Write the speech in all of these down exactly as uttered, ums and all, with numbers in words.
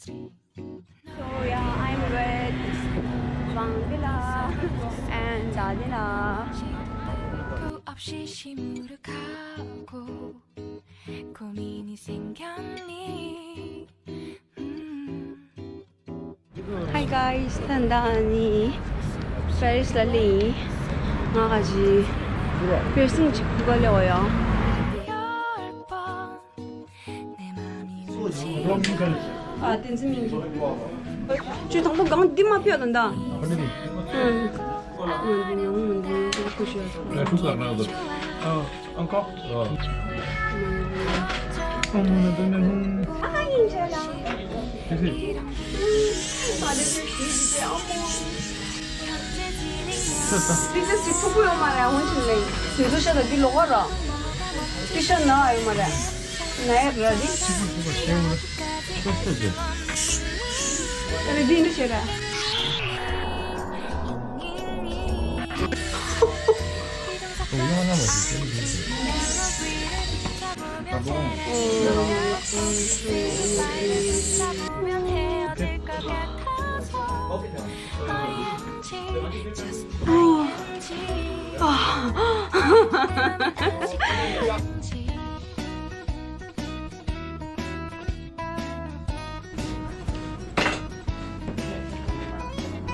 So yeah, I'm with Wangdila and Dadila. 없이 시무룩하고 고민이 생겼니? 음. Hi guys, ད་ལྟ་ནི་པེ་རིས་ལ་སླེབས་ཡིན། ང་ག་ཅི་པིར་སིང་ཅིག་ཕུ་ག་ལེ་འོ་ཡ། ཨ་བསྟན་འཛིན་མིང་གི་ཅུ་དང་པོ་གང་འདི་མ་ཕེབས་དང་ད། ཨ་འདི་ཉང་འདི་ཁུ་ཤ། ཨ་ཁུ་ག་ན་ད། ཨ། Encore? Ah. On en a donné un. Ah, il est là. Qu'est-ce que c'est? Ah, le jeu, je disais, oh mon. This is too cool, Mara. I want to like. C'est tout ça, depuis le roi, là. Tout ça, non, Mara. Nair, ready? C'est quoi, c'est quoi, c'est quoi? Ready, nous, c'est là.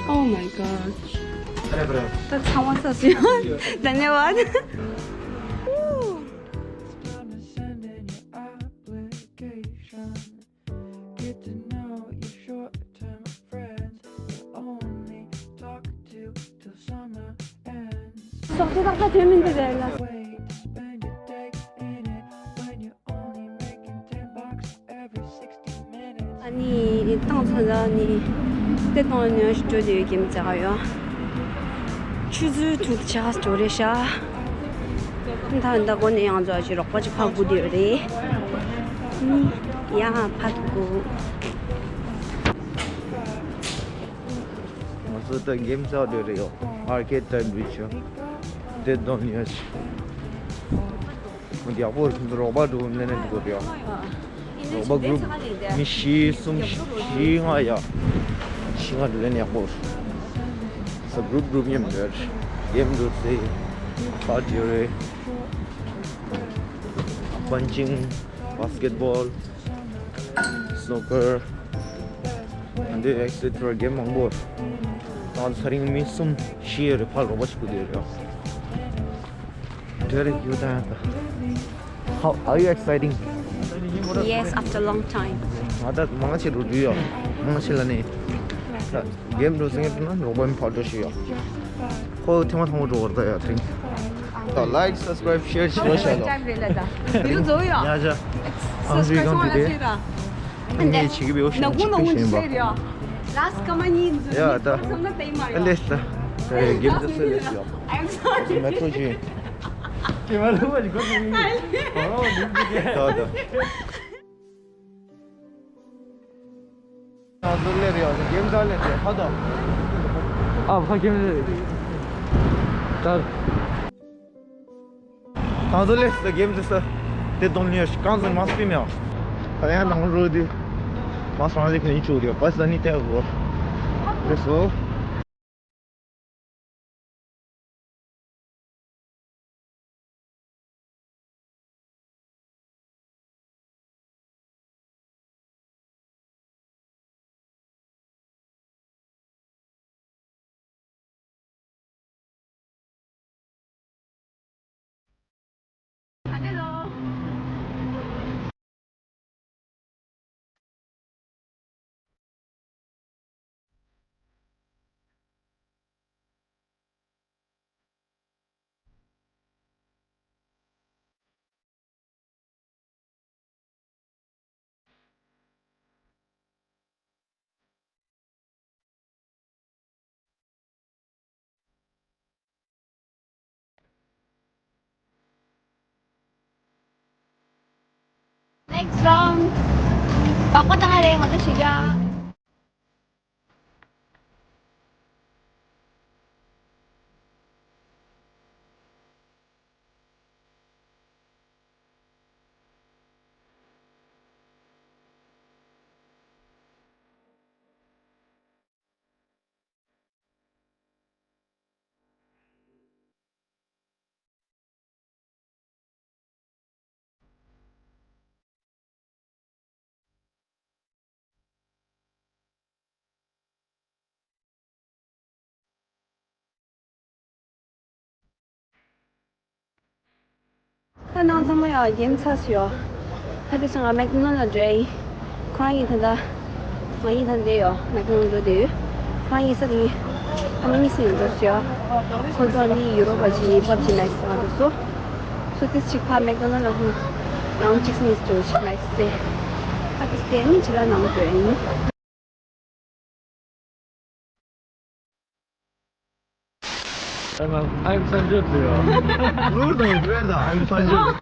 Oh my god. अरे ब्रो। ད་ཚང་མ་ཚ་སུ་ཡོད། धन्यवाद। Good to know you're short-term friends. You'll only talk to till summer ends. ཟོག་ཆེ་ཏག་ཏག་བྱེད་མི་འདུག་དེ་ལ། Way to spend your day in it when you're only making ten bucks every sixty minutes. ཨ་ནི་ཏང་ཚོ་ད་ནི་དེ་ཏང་ནི་ཞུ་ཅོ་དེ་ཡོད་ཀྱི་མི་ཚེ་ག་ཡོད། ཆུ་ཚོད་དྲུག་ཆགས་ཅོ་རེད་ཤག་ད་ད་གོ་ནས་ཡང་ཚོ་ཞིག་རོགས་པ་ཅིག་ཕབ་དགོས་དེ་ཡོད་རེད། ཡ་ཕབ་དགོས། ང་ཚོ་ད་གེམ་རྩེ་འགྲོ་རེད་ཡོ། Arcade time reach ཡོ། དེ་དོན་ཡོད་ཤག་ཡག་པོ་རེད། ཁྱོད་ཚོ་རོགས་པ་འགྲོ་ནས་ནས་འགྲོ་དགོས་རེད་ཡོ། རོགས་པ་གུ་རུབ་མི་བཞི་གསུམ་བཞི་ལྔ་ཡ། བཞི་ལྔ་འགྲོ་ལེན་ཡག་པོ་རེད། ས་གུ་རུབ་གུ་རུབ་མཉམ་འགྲོ་རེད། གེམ་འགྲོ་སའི་ཁ་ཇི་རེད། Punching, basketball, snooker, and et cetera གེམ་མང་པོ། ང་ཚོ་ཚེ་རིང་མི་གསུམ་བཞི་ཡོད་རེད། ཕར་རོགས་པ་ཞིག་དགོས་དེ་ཡོད་རེད། Derek, you ད། How are you exciting? Yes, after a long time. ང་ད་མང་ཆེ་རུ་འགྲོ་ཡོད། མང་ཆེ་ལ་ནི། གེམ་འགྲོ་ཟིན་ན་རོགས་པ་མི་ཕར་འགྲོ་ཞིག་ཡོད། ཁོ་ཐེངས་མ་ཐོག་མ་འགྲོ་བར་ད་ཡ་ཐེངས། ད་like, subscribe, share ཞིག་རོགས་བྱས་ལོ། Time རེད་ལ་ད། དེ་ལོ་རྫོགས་ཡོད། ཡ་ཇ། ཨང་ཞུས་གང་དེ་དེ། ངས་བྱེད་ཀྱི་པའི་འོ་ཤ་ནག་པོ་ནག་པོ་ཞིག་ཡིན་པ། Last ཀ་མ་གཉིས་འཛུལ་ཡ་ད། བསམ་ན་ད་ཡིན་མ་ཨ་ལེ་ཡོད། ད། ད་གེམ་ད་སེ་ལེ་ཡོད། I'm sorry. མེ་ཁྲོ་ཞིག་ཡིན། ཀྱེ་མ་ལུ་བ་ཞིག་གོ་ཏི་ཡིན། ད་ད། ད་ཚོ་ལེ་རེད་ཡ། གེམ་ད་ལེ་རེད་ཧ་ད། ཨ་ཕ་གེམ་ལེ་རེད། ད། ད་ཚོ་ལེ་སི་གེམ་དེ་སི་དེ་དོན་ལེ་ཡ་ཤི་གང་ཟེར་མ་སྤི་མེ་ཨ། ད་ཡང་ནང་རོ་དེ་མ་སང་ཟེར་ཁན་ཆུ་རེད་པ་ས་ནི་དེ་རོ། ལེ་སོ། Next round. Papa tanga re mata shiga. ནང་ཚང་མ་ཡང་རྒྱན་ཚ་སུ་ཡོད། ད་དེ་ཚོ་ང་མེག་ཌོ་ནལ་ལ་འགྲོ་ཡ་ཡིན། ཁོ་རང་ཡིན་ད་ལྟ། ང་ཡིན་ད་འདི་ཡོད། མེག་ཌོ་ནལ་འགྲོ་དུས། ཁོ་རང་ཡིན་ས་དེ། ཨ་མ་གཉིས་སུ་ཡིན་འགྲོ་སུ་ཡོད། ཁོ་ཚོ་ནི་ཡུ་རོབ་པ་ཞིག་ཡིན་པ་ཅི་མེག་སི་ང་འགྲོ་སོ། སུ་དེ་ཅིག་ཕ་མེག་ཌོ་ནལ་ལ་ཧུ། ནང་ཅིག་སུ་ནི་འགྲོ་ཞིག་མེག་སི་ཏེ། ཨ་དེ་སྟེ་ནི་ཅི་ལ་ནང་འགྲོ་ཡ་ཡིན། I'm, I'm Sanjay Priya. Where the, where the, I'm Sanjay.